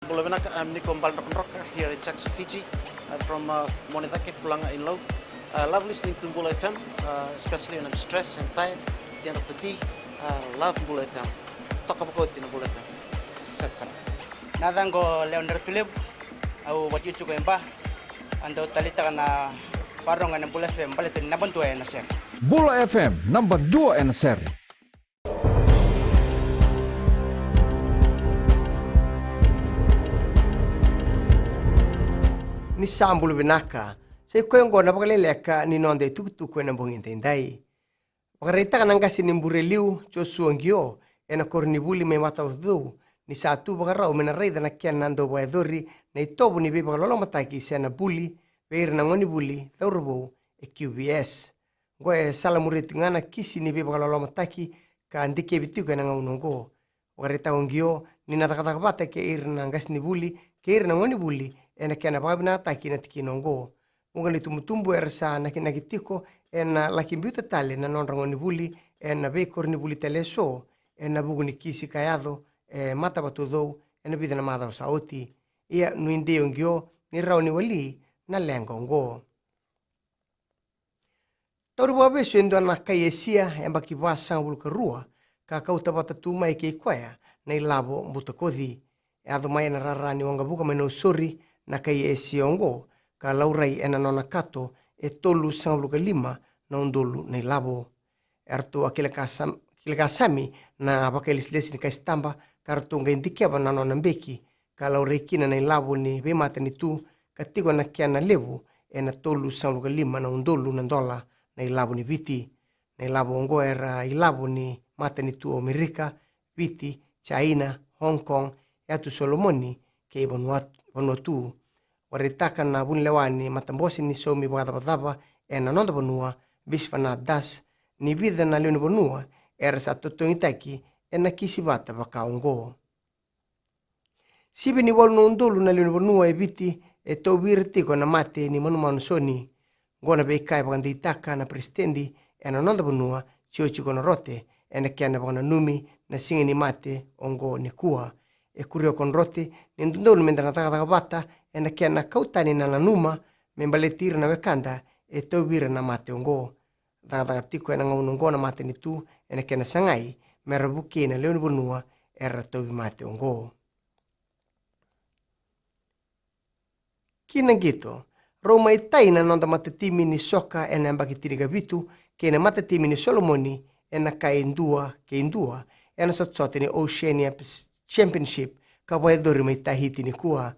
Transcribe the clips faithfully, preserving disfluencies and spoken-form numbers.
Bula vinaka, I'm Niko Baledrokadroka here in Jackson, Fiji. I'm from uh, Monedake, Fulaga in Lau. I love listening to Bula F M, uh, especially when I'm stressed and tired at the end of the day. I love Bula F M. Toka vakauti na Bula F M. Set sara. Na yacaqu o Lewa ni Ratulevu, au vakaitikotiko e Ba. Au dau taleitaka na vakarorogo ena Bula F M baleta ni naba dua ena sere. Bula F M, naba dua ena sere. Ni sa bula vinaka. Sa i koya oqo na vakaleleka ni noda itukutuku ena bogi edaidai. Vakaraitaka na qase ni Bure Liu, Josua Qio, ena koronivuli mai Matavatucou, ni sa tu vakarau me na raica na kena dau vakayacori na itovo ni veivakalolomataki se na buli vei ira na gonevuli cauravou e Q V S. Oqo e salamuria tiko ga na kisi ni veivakalolomataki ka dikevi tiko ena gauna oqo. Vakaraitaka o Qio ni na cakacaka vata kei ira na qasenivuli kei ira na gonevuli ena kena vakavinakataki na tikina oqo. Vuqa na itubutubu era sa nakinaki tiko ena laki biuta tale na nodra gonevuli ena veikoronivuli tale eso ena vuku ni kisi ka yaco e Matavatucou ena vica na macawa sa oti. Ia nuidei o Qio ni rawa ni wali na leqa oqo. Tauri vakavesu e dua na kai Esia e yabaki vasagavulu ka rua ka kauta vata tu mai kei koya na ilavo butakoci. E yaco mai ena rara ni waqavuka mai Nausori na kai Esia oqo ka laurai ena nona kato e tolusagavulu ka lima na udolu na ilavo. Eratou a kila kasam-, kila kasami na vakailesilesi ni kasitaba ka ratou qai dikeva na nona beki ka laurai kina na ilavo ni veimatanitu ka tiko na kena levu ena tolusagavulu ka lima na udolu na dola na ilavo ni Viti. Na ilavo oqo era ilavo ni matanitu o Amerika, Viti, Jaina, Hong Kong, Yatu Solomoni kei Vanuatu, Vanuatu. Vakaraitaka na vunilewa ni matabose ni saumi vakacavacava ena noda vanua, Visvanath Das, ni vica na lewe ni vanua era sa totogitaki ena kisi vata vaka oqo. Sivi ni walu na udolu na lewe ni vanua e Viti e tauvi ira tiko na mate ni manumanu soni. Oqo na veika e vakadeitaka na peresitedi ena noda vanua, Jioji Konorote, ena kena vakananumi na siga ni mate oqo nikua. E kuria o Konorote ni dodonu meda na cakacaka vata ena kena kau tani na nanuma me baleti ira na wekada e tauvi ira na mate oqo. Cakacaka tiko ena gauna oqo na matanitu ena kena sagai mera vukei na lewe ni vanua era tauvimate oqo. Ki na qito, rau mai tai na noda matatimi ni soka ena yabaki tinikavitu kei na matatimi ni Solomoni ena kai dua kei dua ena sotasota ni Oceania Pes-, Championship ka vakayacori mai Tahiti nikua.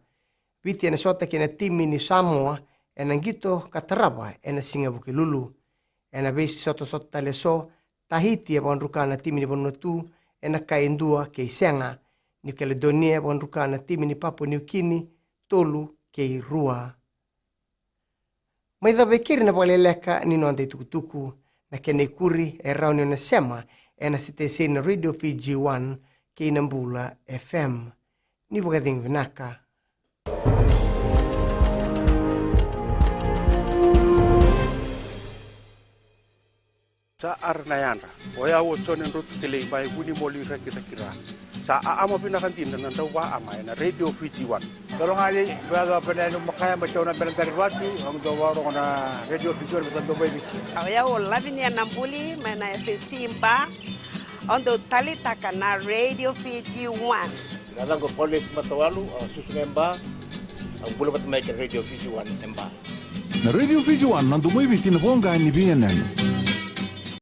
Viti ena sota kei na timi ni Samoa ena qito ka tarava ena siga Vukelulu. Ena veisotasota tale eso, Tahiti e vakadruka na timi ni Vanuatu ena kai dua kei sega. New Caledonia e vakadruka na timi ni Papua New Guinea tolu kei rua. Mai cava e keri na vakaleleka ni noda itukutuku. Na kena ikuri e rawa ni o na sema ena siteseni na Radio Fiji One kei na Bula F M. Ni vakacegu vinaka. Sa ara na yadra. O yau o Jone Drotu Kelei mai Vunimoli, Rakiraki, Ra. Sa aama vinaka dina na dauvaama ena Radio Fiji One. Dolo ga ni vayacova pena yani makaya mai tauna bela dari vatu, au dau vakarogo na Radio Fiji One me sa dau mai Viti. O yau o Lavinia Nabuli mai na F S C Ba, au dau talitaka na Radio Fiji One. Na yacaqu o Paulesi Matawalu, au susu ga e Ba, au bula vata mai kei na Radio Fiji One e Ba. Na Radio Fiji One, na domo i Viti, na voqa ni veiyanuyanu.